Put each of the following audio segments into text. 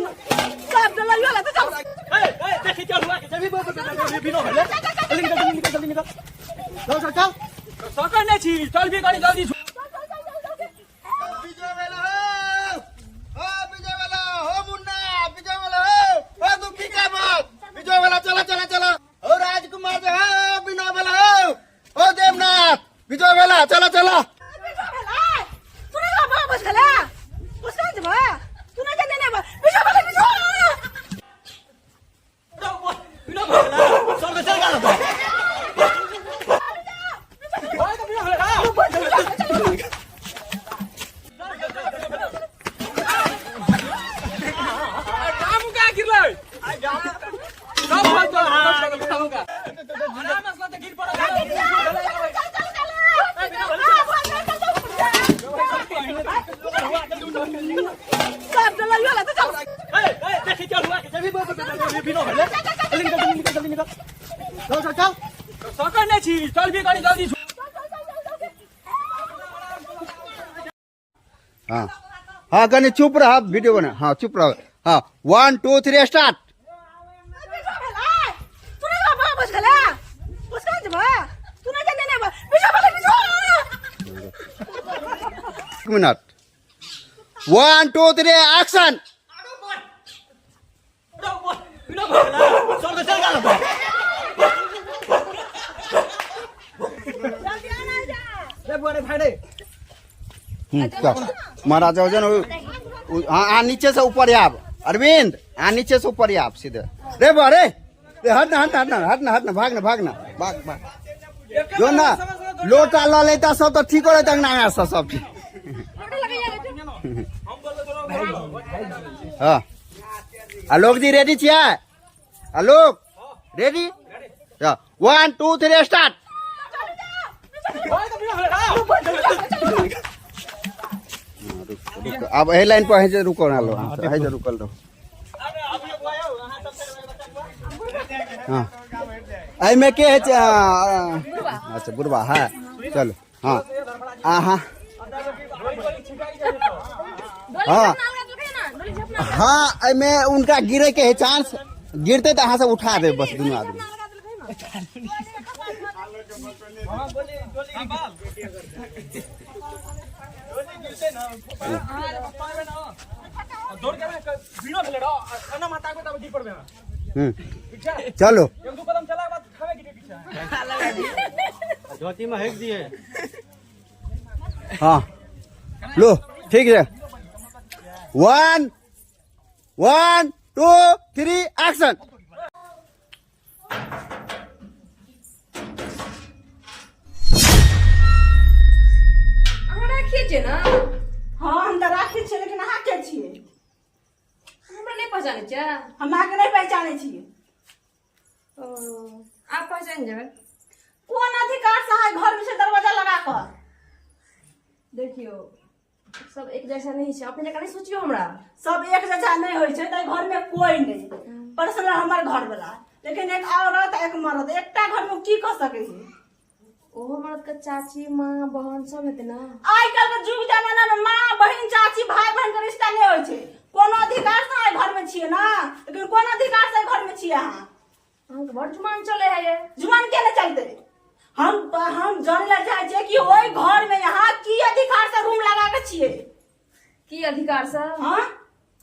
सब डलैयो ला तो चल। ए ए देखी चल हुआ के जल्दी बिनो भेले, जल्दी निकल, जल्दी निकल, जल्दी निकल, चल चल चल। सकै नहि छी, चल भी कनी जल्दी। विजय वाला हो, हो विजय वाला हो, मुन्ना विजय वाला हो, हो दुखी का बात विजय वाला, चला चला चला, हो राजकुमार जो हो, बिना वाला हो, हो देवनाथ विजय वाला, चला चला। तू नहीं बाबा बस गला बस कहाँ जबा तू नहीं जाने ना विजय वाला विजय बिनो भेले चल चल गाल बिनो भेले। काम का गिरलै सब भऽ गेल काम का आराम से तऽ गिर पड़ल। चल चल चल। सब डलैयो ला तो चल। ए ए देखी चल हुआ के जल्दी बिनो भेले, जल्दी निकल, जल्दी निकल, जल्दी निकल, चल चल चल। सकै नहि छी, चल भी कनी जल्दी। हाँ हाँ, कनी चुप रहा, वीडियो बना। हाँ, चुप रहो। हाँ, 1 2 3 स्टार्ट। तू नहीं बाबा बस गला बस कहाँ जबा तू नहीं जाने ना विजय वाला विजय। एक मिनट, 1 2 3 एक्शन। बिनो भेले चल चल गाल। रे बुआ रे, भाई रे। चल महाराज हो। हाँ आ, नीचे से ऊपर आब अरविंद, आ नीचे से ऊपर आब सीधे। रे बा रे रे, हट ना, हट ना, हट ना, हट ना, हट ना, भाग ना, भाग ना, भाग भाग जो ना। लोटा ल लेता सब तो ठीक हो रहता अंगना से सब ठीक। हाँ आलोक जी, रेडी छियै? आलोक रेडी? 1 2 3 स्टार्ट। आब एहि लाइन पर है जे रुकल रहलो, है जे रुकल रहो। हाँ, एहिमे के है छै? अच्छा, बुढ़वा है, चलो। हाँ, हाँ हाँ हाँ, एहिमे उनका गिरे के है चांस। गिरते तऽ अहाँ सब उठा देब बस दुनू आदमी। दौड़ के बिनो भेले रह एना माता को तब गिर पड़बे। चलो। एक दू कदम चला के बाद खावे गिरे पीछे धोती में हेक दिए। हाँ, लो, ठीक है। 1 1 2 3 एक्शन। अहाँ राखिए छियै ने? हाँ, हम तऽ राखै छियै, लेकिन अहाँ के छियै? हमरा नहि पहचानै छियै? हम अहाँके नहि पहचानै छियै। ओ, आब पहचान जेबै। कोन अधिकार से अहाँ घर में से दरवाजा लगा कऽ? देखियौ, सब एक जैसा नहीं छै, अपने जकाँ नहि सोचियौ हमरा। सब एक जैसा नहि होइ छै तऽ घर में कोई नहि पर्सनल हमर घर वाला, लेकिन एक औरत एक मर्द एकटा घर में की कऽ सकै छै? ओहो मर्द के चाची, माँ, बहन सब हेतै ने। आइ काल्हि के युग जमाना में माँ, बहिन, चाची, भाई, बहन के रिश्ता नहि होइ छै। कोनो अधिकार से अहाँ घर में छियै ने, लेकिन कोन अधिकार से घर में छियै अहाँ? अहाँके बड़ जुमान चले है ये। जुबान के नहि चलते? हम जानै लए चाहै छियै कि ओहि घर में यहाँ की अधिकार से रूम लगा के छियै? की अधिकार से? हाँ।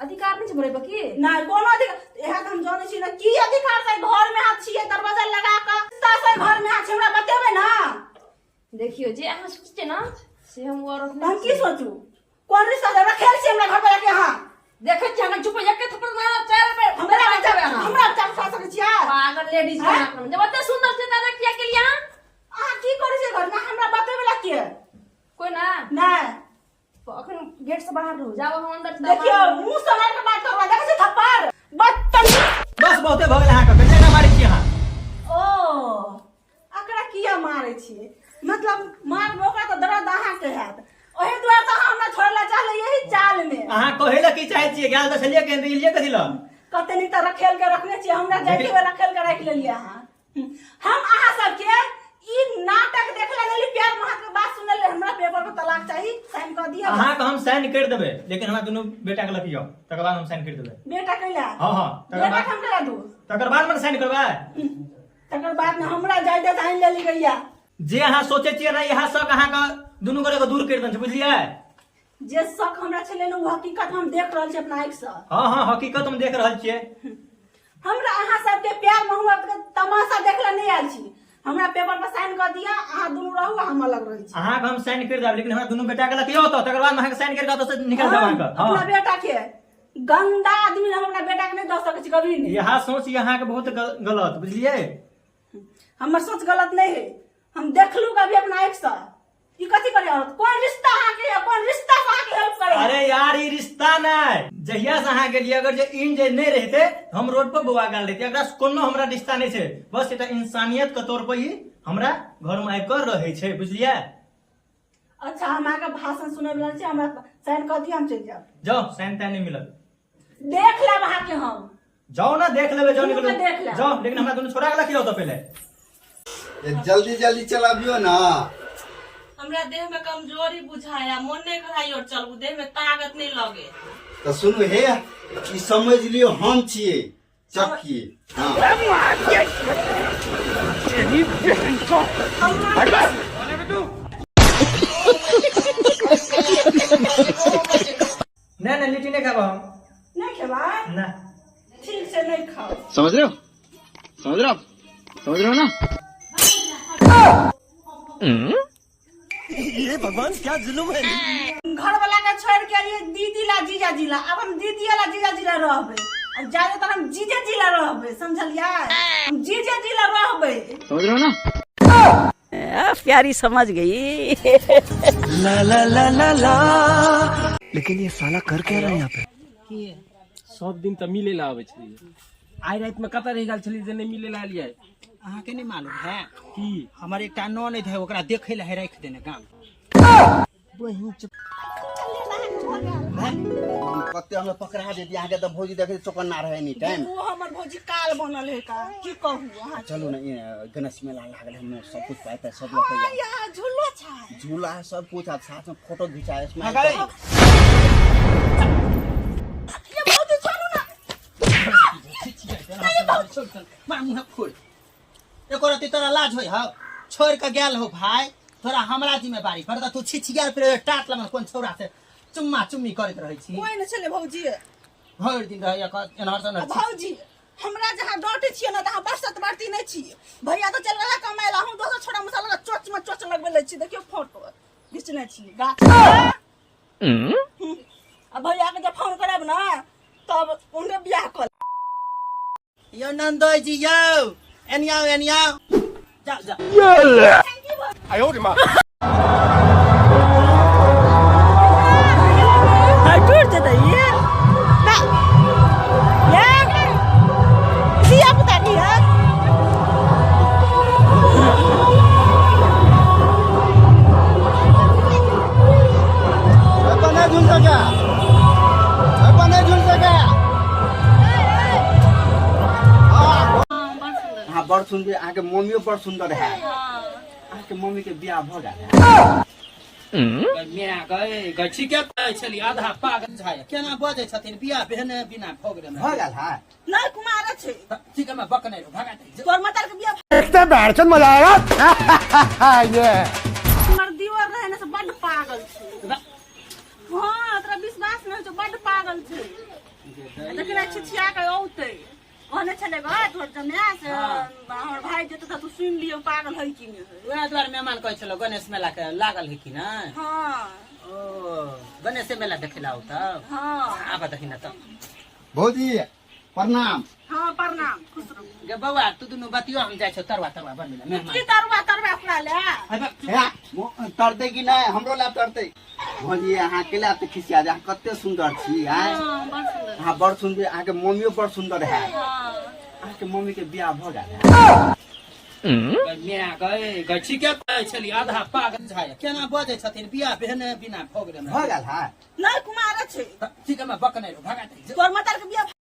अधिकार नहि छै मरे पर की? नहि, कोनो अधिकार इएह तऽ हम जानै छी ने, की अधिकार से घर में अहाँ छियै दरवाजा लगा कऽ से घर में अहाँ छियै, हमरा बतेबै ने। देखियौ, जे अहाँ सोचै छियै ने से हम ओ औरत तऽ हम नहि की छियै। सोचू? कोन रिश्ता से रखेल छियै हमरा घर पर के अहाँ? देखै छियै, हमरा चुप एके थप्पड़ मारब, चारि बेर हमरा बच्चा बचाबै अहाँ। हमरा बच्चा उठा सकै छियै? पागल लेडीज हैं? बना जब एते सुंदर छै तऽ किया के लिए अहाँ? अहाँ की करै छियै घर में, हमरा बतेबै ला के? कोई ना। नहि। अखन गेट से बाहर रहू, जाओ, हम अंदर से। देखियौ, मुंह सम्हारि के बात करबै, देखै छियै थप्पड़ बदतमीज। बस, बहुते भऽ गेल अहाँके, कते ना मारै छी अहाँ? ओ, एकरा किया मारै छियै? मतलब मारबै ओकरा तऽ दर्द अहाँके हैत, ओहि दुआरे तऽ अहाँ हमरा छोड़ै लए चाहलै यही चाल मे। अहाँ कहै लए की चाहै छियै? गेल तऽ छलियै केन्द्र, एलियै कथी लए? कते नीक तऽ रखेल के रखने छियै, हमरा जाइते बेर रखेल के राखि लेलियै अहाँ। हम अहाँ सबके ई नाटक देखला लेली, प्यार मोहब्बत के बात सुनल ले, हमरा पेपर पर तलाक चाही, साइन कर दिया। अहाँके हम साइन करि देबै, लेकिन हमरा दुनू बेटा के लऽ के आउ, तकर बाद हम साइन करि देबै। बेटा कैला? हँ हँ, तकर बेटा बाद हम करा दू। तकर बाद मे साइन करबै। तकर बाद में हमरा जायदाद आनि लेली गैया। जे अहाँ सोचै छियै ने, इएह शक अहाँके दुनू गोरे के दूर करि देने छै, बुझलियै? जे शक हमरा छलै ने, ओ हकीकत हम देख रहल छी अपना आँखि से। हँ हँ, हकीकत हम देख रहल छियै। हमरा अहाँ सबके प्यार मोहब्बत के तमाशा देखला नहि आयल छी। हमरा पेपर पर साइन कर दिया, अहाँ दुनू रहू, हम अलग रहै छी। अहाँके हम साइन करि देब, लेकिन हमरा दुनू बेटा के लऽ के आउ तऽ तकर बाद अहाँके साइन करि कऽ ओतऽ से निकालि देब अहाँके। हम अपना हँ। बेटा के, गंदा आदमी हम अपना बेटा के नहि दऽ सकै छी कभी नहि। इएह सोच अहाँके बहुत गलत, बुझलियै? हमर सोच गलत नहीं है, हम देखलू कभी अपना आँख से। ई कथी करे औरत? कोन रिश्ता अहाँके है? कोन रिश्ता से अहाँके हेल्प करे? अरे यार, ई रिश्ता नहीं, जहिया से अहाँ गेलियै, अगर जे इन जे नहीं रहते, हम रोड पर बौआ गेल रहते। एकरा से कोनो हमरा रिश्ता नहीं छै, बस एकटा इंसानियत के तौर पर ई हमरा घर में आबि कऽ रहै छै, बुझलियै? अच्छा, हम अहाँके भाषण सुनै वाला छी। हमरा साइन कऽ दिअ, हम चलि जायब। जाओ, साइन ताइन नहीं मिलत। देख लेब अहाँके हम। जाओ ना, देख लेबै, जाओ। दुनू निकलू। के देख लेब। जाओ, लेकिन हमरा दुनू छोड़ा के लखी जाओ तो पहले। ये जल्दी जल्दी चलाबियो ना। हमरा देह में कमजोरी बुझाया, मन नहीं कराई और चलू, देह में ताकत नहीं लगे। तऽ सुनू हे, ई समझ लियौ हम छियै चक्की। हाँ। नहीं नहीं, लिट्टी नहीं खाबो हम। नहीं खेबै? ना। ठीक छै, नहीं खाओ। समझ रहे हो? समझ रहे हो आप? समझ रहे हो ना? घर वाला के छोड़ के आइए दीदी ला जीजा जी ला। अब हम दीदी ला जीजा जी ला रहबै, अब ज्यादातर हम जीजे जी ला रहबै, समझलियै? हम जीजे जी ला रहबै। समझ रहे हो ना? प्यारी समझ गई। लेकिन ये साला कर क्या रहा है यहाँ पे? सब दिन तऽ मिले ला आबै छलियै, आइ राति में कतऽ रहि गेल छलियै जे नहि मिले ला एलियै? अहाँके नहि मालूम है? की? हमर एकटा ननैद है, ओकरा देखै लए है राखि देने गाम। कते हमरा पकड़ा देती अहाँके तऽ भौजी देखै चौकन्ना रहै एनी टाइम। ओ हमर भौजी काल बनल है का, की कहू अहाँ। चलू ने, ई गणेश मेला लागल है, हम सब कुछ पाते सब लऽ के जायब। या झूलो छै। झूला है, सब कुछ, आ साथ में फोटो घिचाए। ये भौजी, छोड़ू ना। मार मुँह फोड़, एको रत्ती तोरा लाज होइ हौ? छोड़ के गेल हो भाई, तोरा हमरा जिम्मेवारी पर तऽ तू छिछियाल फिर टाट लगन कोन छौड़ा से चुम्मा चुम्मी करैत रहै छी? कोई नहीं छलै भौजी। भरि दिन रहैया एनहर से ओनहर। भौजी, हमरा जहाँ डांटे छियै ने, तहाँ बरसत बरती नहि छी। भैया तऽ चलि गेला कमाय ला, हम दोसर छोड़ा मसाला चोच में चोच लगबै लै छी। देखियौ, फोटो घिचने छी गाछ। आ भैया के जब फोन करब ने, तब उनके बियाह कऽ यौ नंदोय जी, यौ एनियाओ एनियाओ, जाओ जाओ। टूट जेतै ये ना ये धिया पुता की है। एतऽ नहि झूल सकै, एतऽ नहि झूल सकै। हाँ, बड़ सुंदर। अहाँके मम्मियो बड़ सुंदर है। अहाँके मम्मी के बियाह भऽ गेल? मेरा गए गछि के कहै छली आधा पागल छै, केना बजै छथिन, बियाह भेने बिना भऽ गेलै। भऽ गेल है? नहि, कुमार छै। ठीक है, बकने रहू, भगा दे। तोर मतार के बियाह देखते बैठ मजा आएगा ये। हमर दिवर रहे ने, से बड्ड पागल छै। हाँ, तोरा विश्वास नहि होइ छौ, बड्ड पागल छै। देखने छिछिया के औतै, कहने छलै गो तोहर जमाय से हमर भाई जेतै तऽ तू सुनि लियौ पागल है कि नहि है। उएह दुआरे मेहमान कहै छलौ गणेश मेला के लागल है कि नहि? हाँ। ओ गणेशे मेला देखे ला तब? हाँ। आब देखी न तब। भौजी, प्रणाम। हाँ, प्रणाम, खुश रहू। गे बौआ, तू दुनू बतियो, हम जाइ छौ तरुआ तरुआ बनबै ला मेहमान। की तरुआ तरुआ ओकरा ले? हे, तरतै कि नहि? हमरो ला तरतै। भौजी, अहाँ के ला तऽ खिसिया जे अहाँ कते सुंदर छी आँय। अहाँ बड़ सुंदर। अहाँके मम्मियो बड़ सुंदर है। अहाँके मम्मी के बियाह भऽ गेल? मेरा गए गछि के कहै छली आधा पागल छै, केना बजै छथिन, बियाह भेने बिना भऽ गेलै। भऽ गेल है? नहि, कुमार छै। ठीक है, बकने रहू, भगा दे। तोर मतार के बियाह।